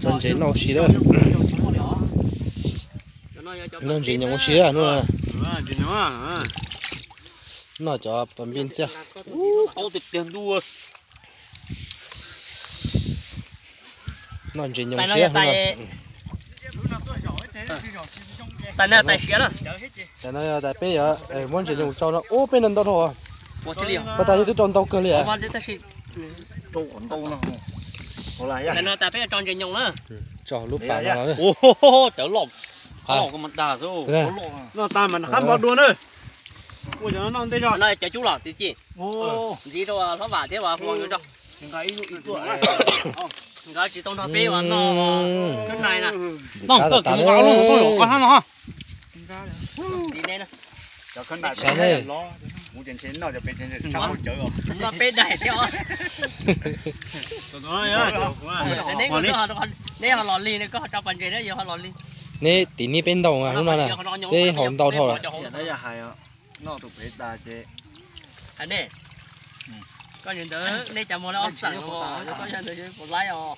Tso ntses noj ua si lawm. Noj ntses nyoos ua si hnub no. Noj cov pas npij xwb. Noj ntses nyoos ua si hnub no. Tam no yog tas peb yuav muab ntses nyoos tso no ub peb no ntau dhau. Pas tas yog twb rau ntau kawg li. Tso lub pas no. Cov loj, cov loj ko mas dag xwb. Noj tas mas qab npog dua na. Ua cov no noj ntej zog. Cov cub los txiv ci. Ntxiv rau hlob Vam thiab Huas. Nkawd tsis tau nrog peb ua noj nai na. Noj kawg kiag nqa lub qab hab no. Ntxiv ne na. Noj peb daim thiab. Neb ho los lig, koj ho tso pas ntses na, yog ho los lig. Neb tim neb peb ntau lub no na, peb haus ntau dhau lawm. Koj ntawd neb cas muag li ob xeem, yog koj yog ntawd puas laib os.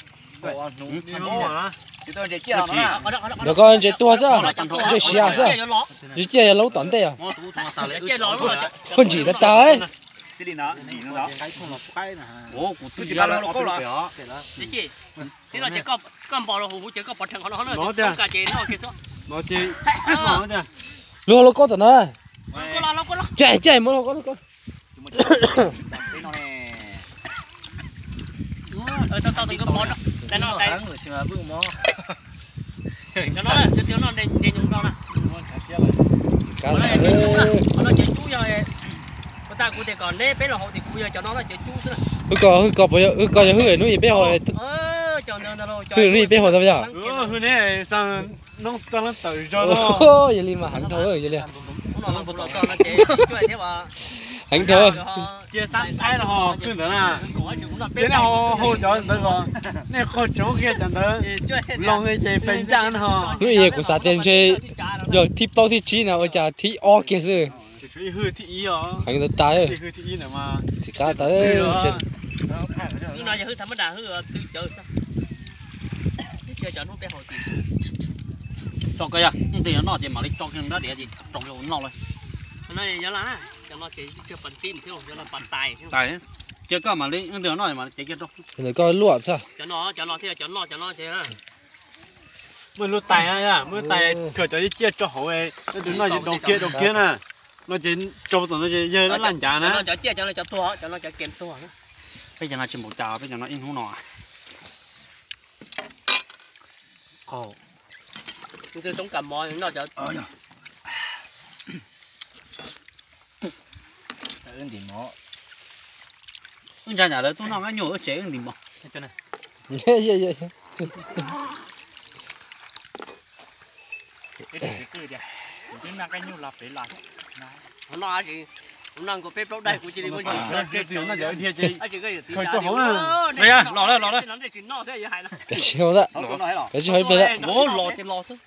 Ntawd koj ntses tuag xwb, ntsej siav xwb. Yus ciaj yog lub tom ntej os. Koj ntsim tag tag. Koj npog los huv ces koj pov rhees qhov no, no ces no ces lub hauv lauj kaub tom no. Caij caij muab lub hauv lauj kaub. Wb ko, wb ko yog hwj hnub peb haus, hwj hnub peb haus tau yog. Yog li mas heev dhau yog li. Heev dhau. Ces nej ho hu cov ntawd os, nej qaug tsoov kiag cov ntawd, loo li ces pes ncaaj no. Hnub ib kuv xav tias ntshe yog thib plaub thib tsib na ua cas thib ob kiag xwb. Heev tag tas. Txiv qab tas. Tso koj yog, ntej yuav noj ces mam li tso kiag rab diav ces rau kiag ua noj lawm. Tais, cia koj mam li ntej yuav noj mam li cev kiag rau. Ntawm koj luaj xwb. Muaj lub tais, muaj lub tais kawm cov ciaj rau hauv, noj ces daus kiag daus kiag na. No ces rau tom no ces yawg laj ncav na. Peb cov no tsis npaum cas, peb cov no ib hnub no. Wb ntsa nyam lawv tuaj noj nqaij nyuj wb tsev wb ntim mov. Los, los, los. Kav tsij haus ib pliag. Los ces los xwb.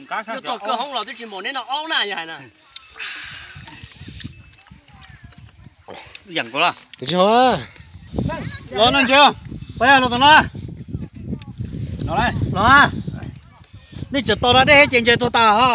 Kav tsij haus. Los no ntses, los tom no. Los, nej tseem tos no dej ces ntses tuag tas ho.